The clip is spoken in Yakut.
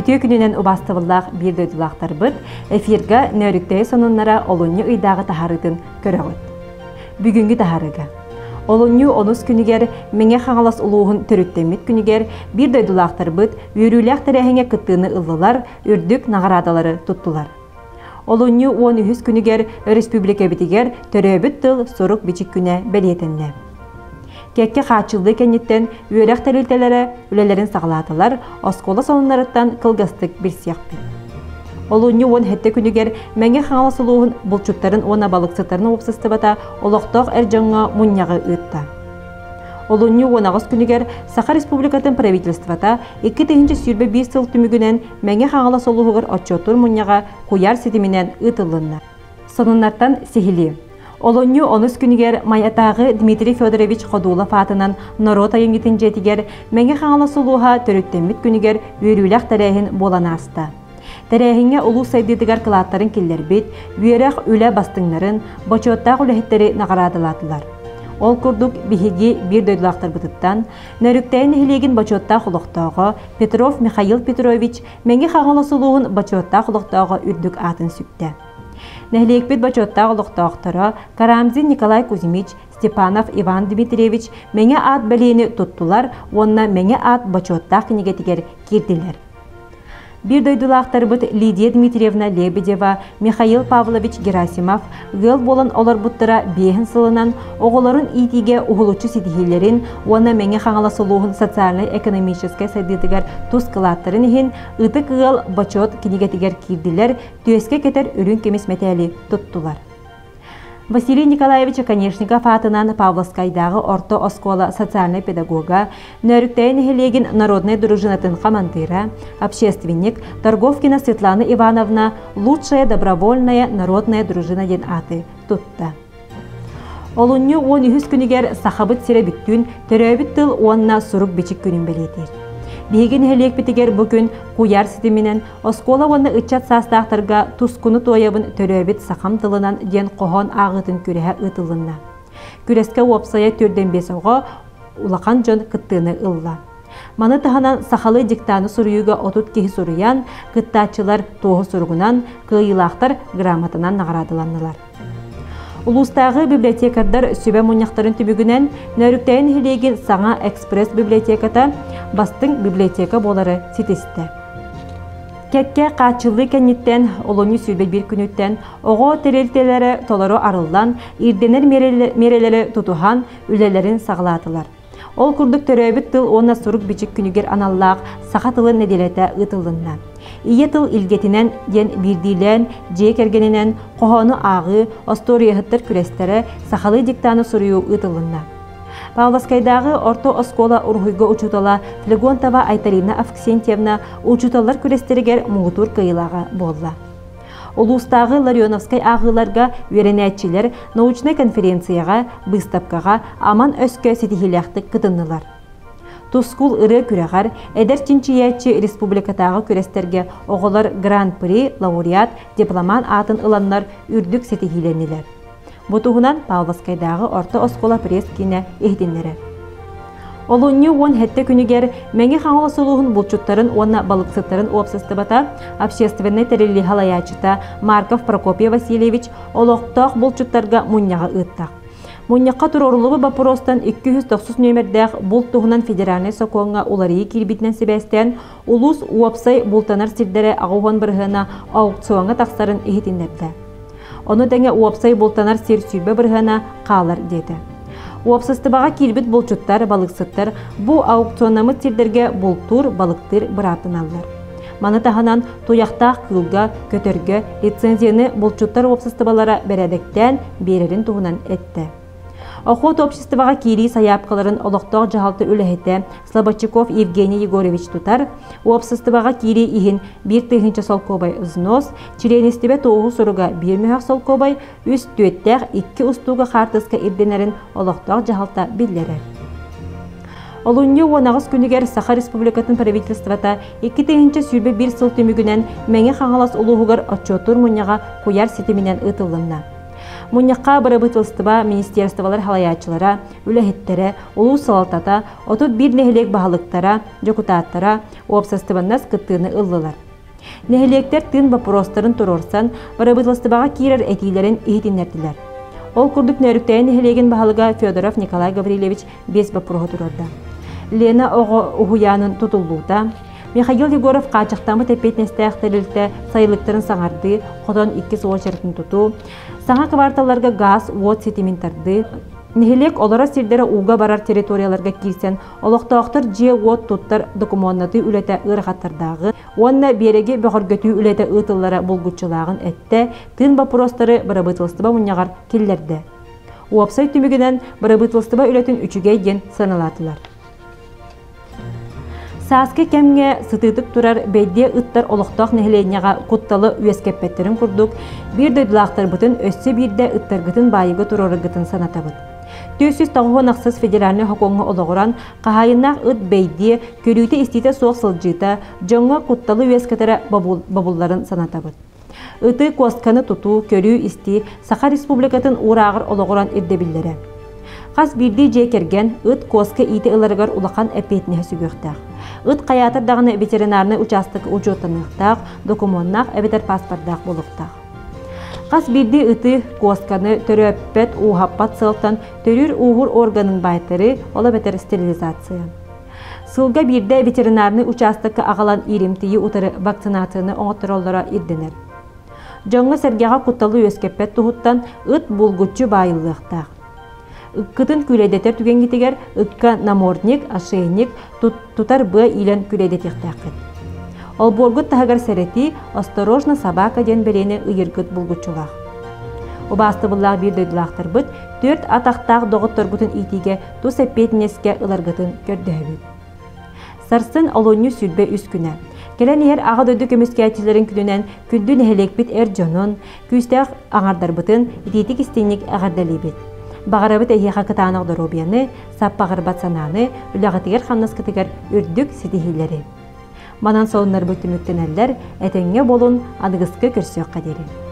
Үтүө күнүнэн убаастабыллаах биир дойдулаахтарбыт эфирга Нөөрүктэйи сонуннара олунньу ыйдааҕы таһаарыытын көрөҕүт. Бүгүҥҥү таһаарыыга Олунньу онус күнүгэр Мэҥэ Хаҥалас улууһун төрүттэммит күнүгэр биир дойдулаахтарбыт үөрүүлээх тэрээһиҥҥэ кыттыыны ыллылар, үрдүк наҕараадалары туттулар. Олунньу 13 күнүгэр өрөспүүбүлүкэбитигэр төрөөбүт тыл сурук-бичик күнэ бэлиэтэннэ. Кэккэ хааччыллыы кэнниттэн үөрэх тэрилтэлэрэ үлэлэрин саҕалаатылар, оскуола сонуннарыттан кылгастык билсиэхпит. Олунньу 17 күнүгэр Мэҥэ Хаҥалас улууһун булчуттарын уонна балыксыттарын уопсастыбата олохтоох эр дьоҥҥо мунньаҕы ыытта. Олунньу 18 күнүгэр Саха Республикатын правительствота 2021 сыл түмүгүнэн Мэҥэ Хаҥалас улууһугар отчуоттуур мунньаҕа куйаар ситиминэн ыытыллынна. Сонуннартан сиһилии. Олунньу онус күнүгэр Майатааҕы Дмитрий Федорович Ходулов аатынан норуот айымньытын дьиэтигэр Мэҥэ Хаҥалас улууһа төрүттэммит күнүгэр үөрүүлээх тэрээһин буолан ааста. Тэрээһиҥҥэ улуус сайдыытыгар кылааттарын киллэрбит, үөрэх, үлэ бастыҥнарын, бочуоттаах үлэһиттэри наҕараадалаатылар. Ол курдук, биһиги биир дойдулаахтарбытыттан Нөрүктэйи нэһилиэгин бочуоттаах олохтооҕо Петров Михаил Петрович Мэҥэ Хаҥалас улууһун бочуоттаах олохтооҕо үрдүк аатын сүктэ. Нэһилиэкпит бочуоттаах олохтоохторо Карамзин Николай Кузьмич, Степанов Иван Дмитриевич Мэҥэ аат бэлиэни туттулар уонна Мэҥэ аат бочуоттаах кинигэтигэр киирдилэр. Биир дойдулаахтарбыт Лидия Дмитриевна Лебедева, Михаил Павлович Герасимов ыал буолан олорбуттара биэһин сылынан оҕолорун иитиигэ уһулуччу ситиһиилэрин уонна Мэҥэ Хаҥалас улууһун социальнай-экономическай сайдыытыгар тус кылааттарын иһин Ытык ыал бочуот кинигэтигэр киирдилэр, түөскэ кэтэр үрүҥ көмүс мэтээли туттулар. Василий Николаевич Оконешников аатынан Павловскайдааҕы орто оскуола социальнай педагога, Нөөрүктэйи нэһилиэгин народнай дружинатын хамандыыра, общественник Торговкина Светлана Ивановна «Лучшая добровольная народная дружина» диэн ааты тутта. Олунньу 13 күнүгэр Сахабыт сирэ бүттүүн төрөөбүт тыл уонна сурук-бичик күнүн бэлиэтиир. Биһиги нэһилиэкпитигэр бу күн куйаар ситиминэн оскуола уонна ыччат саастаахтарга Тускуну туойабын төрөөбүт сахам тылынан диэн хоһоон ааҕыытын күрэһэ ыытылынна. Күрэскэ уопсайа 45 оҕо, улахан дьон кыттыыны ылла. Маны таһынан сахалыы диктаны суруйууга 30 киһи суруйан, кыттааччылар туоһу суругунан, кыайыылаахтар грамотанан наҕараадаланнылар. Улуустааҕы библиотекардар сүбэ мунньахтарын түмүгүнэн Нөөрүктэйи нэһилиэгин саҥа экспресс-библиотеката бастыҥ библиотека буолары ситистэ. Кэккэ хааччыллыы кэнниттэн олунньу 21 күнүттэн оҕо тэрилтэлэрэ толору арыллан, ирдэнэр миэрэлэри тутуһан үлэлэрин саҕалаатылар. Ол курдук төрөөбүт тыл уонна сурук-бичик күнүгэр аналлаах саха тылын нэдиэлэтэ ыытыллынна. Ийэ тыл илгэтинэн диэн биирдиилээн дьиэ кэргэнинэн хоһоону ааҕыы, остуоруйаһыттар күрэстэрэ, сахалыы диктаны суруйуу ыытыллынна. Павловскайдааҕы орто оскуола уруһуйга учуутала Флегонтова Айталина Авксентьевна учууталлар күрэстэригэр муҥутуур кыайыылааҕа буолла. Улуустааҕы Ларионовскай ааҕыыларга үөрэнээччилэр научнай конференцияҕа, быыстапкаҕа аман өскө ситиһиилээхтик кытыннылар. Тускул ырыа күрэҕэр эдэр чинчийээччи республикатааҕы күрэстэргэ оҕолор Гран-при, лауреат, дипломант аатын ыланнар үрдүк ситиһиилэннилэр. Бу туһунан Павловскайдааҕы орто оскуола пресс-киинэ иһитиннэрэр. Олунньу 17 күнүгэр Мэҥэ Хаҥалас улууһун булчуттарын уонна балыксыттарын уопсастыбата общественнай тэриллии салайааччыта Марков Прокопий Васильевич олохтоох булчуттарга мунньаҕы ыытта. Мунньахха туруоруллубут боппуруостан 290 нүөмэрдээх булт туһунан федеральнай сокуоҥҥа уларыйыы киирбитинэн сибээстээн улуус уопсай бултанар сирдэрэ 80 бырыһыана аукциоҥҥа тахсарын иһитиннэрдэ. Ону тэҥэ уопсай бултанар сир 20 бырыһыана хаалар диэтэ. Уопсастыбаҕа киирбит булчуттар, балыксыттар бу аукционнаммыт сирдэргэ бултуур, балыктыыр бырааптаналлар. Маны таһынан туйахтаах кыылга, көтөргө лицензияны булчуттар уопсастыбалара бэрээдэктээн биэрэрин туһунан эттэ. Охот обществоҕа киирии сайаапкаларын олохтоох дьаһалта үлэһитэ Слободчиков Евгений Егорович тутар, уопсастыбаҕа киирии иһин 1 тыһыынча солкуобай взнос, чилиэнистибэ туоһу суруга биир мөһөх солкуобай, үс түөттээх икки устууга хаартыска ирдэнэрин олохтоох дьаһалта биллэрэр. Олунньу 18 күнүгэр Саха Республикатын правительствота 2021 сыл түмүгүнэн Мэҥэ Хаҥалас улууһугар отчуоттуур мунньаҕа куйаар ситиминэн ыытыллынна. Мунньахха бырабыыталыстыба министерстволар халайааччылара, үлэһиттэрэ, улуус салалтата, 31 нэһилиэк баһылыктара, дьокутааттара, уопсастыбаннас кыттыыны ыллылар. Нэһилиэктэр тыын боппуруостарын туруорсан, бырабыыталыстыбаҕа киирэр этиилэрин иһитиннэрдилэр. Ол курдук Нөөрүктэйэ нэһилиэгин баһылыга Федоров Николай Гаврильевич биэс боппуруоһу туруорда. Лена оҕо уһуйаанын тутуллуута, Михаил Егоров хааччахтаммыт эппиэтинэстээх тэрилтэ сайылыктарын саҥардыы, хотон иккис уочаратын тутуу, саҥа кварталларга гаас, уот ситимин тардыы, нэһилиэк олорор сирдэрэ ууга барар территорияларга киирсэн олохтоохтор дьиэ-уот туттар докумуоннатыы үлэтэ ыарахаттардааҕы уонна биэрэги бөҕөргөтүү үлэтэ ыытыллара булгуччулааҕын эттэ, тыын боппуруостары бырабыыталыстыба мунньаҕар киллэрдэ. Уопсай түмүгүнэн бырабыыталыстыба үлэтин үчүгэй диэн сыаналаатылар. Сааскы кэмҥэ сытыытык турар бэйдиэ ыттар олохтоох нэһилиэнньэҕэ кутталы үөскэппэттэрин курдук, биир дойдулаахтарбытын өссө биирдэ ыттаргытын баайыыга туруораргытын санатабыт. 498 федеральнай сокуоҥҥа олоҕуран, хаһаайыннаах ыт бэйдиэ, көрүүтэ-истиитэ суох сылдьыыта дьоҥҥо кутталы үөскэтэрэ бобулларын санатабыт. Ыты куосканы тутуу, көрүү-истии Саха Республикатын уурааҕар олоҕуран ирдэбиллэрэ. Хас биирдии дьиэ кэргэн ыт куоска иитэ ыларыгар улахан эппиэтинэһи сүгүөхтээх. Ыт хайаатар даҕаны ветеринарнай учаастакка учуоттаныахтаах, докумуоннаах эбэтэр паспордаах буолуохтаах. Хас биирдии ыты, куосканы төрөөппөт, ууһаппат сыалтан төрүүр-ууһуур органын баайтарыы, ол эбэтэр стерилизация. Сылга биирдэ ветеринарнай учаастакка аҕалан ииримтийии утары вакцинацияны оҥоттороллоро ирдэнэр. Дьоҥҥо-сэргэҕэ кутталы үөскэппэт туһуттан ыт булгуччу баайыллыахтаах. Ыккытын күүлэйдэтэр түгэҥҥитигэр ыкка намордник, ошейник, тутар быа иилэн күүлэйдэтиэхтээххит. Олбуоргут таһыгар сэрэтии «Осторожно, собака» диэн бэлиэни ыйыргыт булгуччулаах. Убаастабыллаах биир дойдулаахтарбыт түөрт атахтаах доҕотторгутун иитиигэ тус эппиэтинэскэ ыларгытын көрдөһөбүт. Сарсын олунньу 23 күнэ. Кэлэн иһэр Аҕа дойду көмүскээччилэрин күнүнэн күндү нэһилиэкпит эр дьонун, күүстээх аҥардарбытын итиитик-истиҥник эҕэрдэлиибит. Баҕарабыт эһиэхэ кытаанах доруобуйаны, саппаҕырбат санааны, үлэҕитигэр-хамнаскытыгар үрдүк ситиһиилэри. Манан сонуннарбыт түмүктэнэллэр, этэҥҥэ буолун, аныгыскы көрсүөххэ диэри.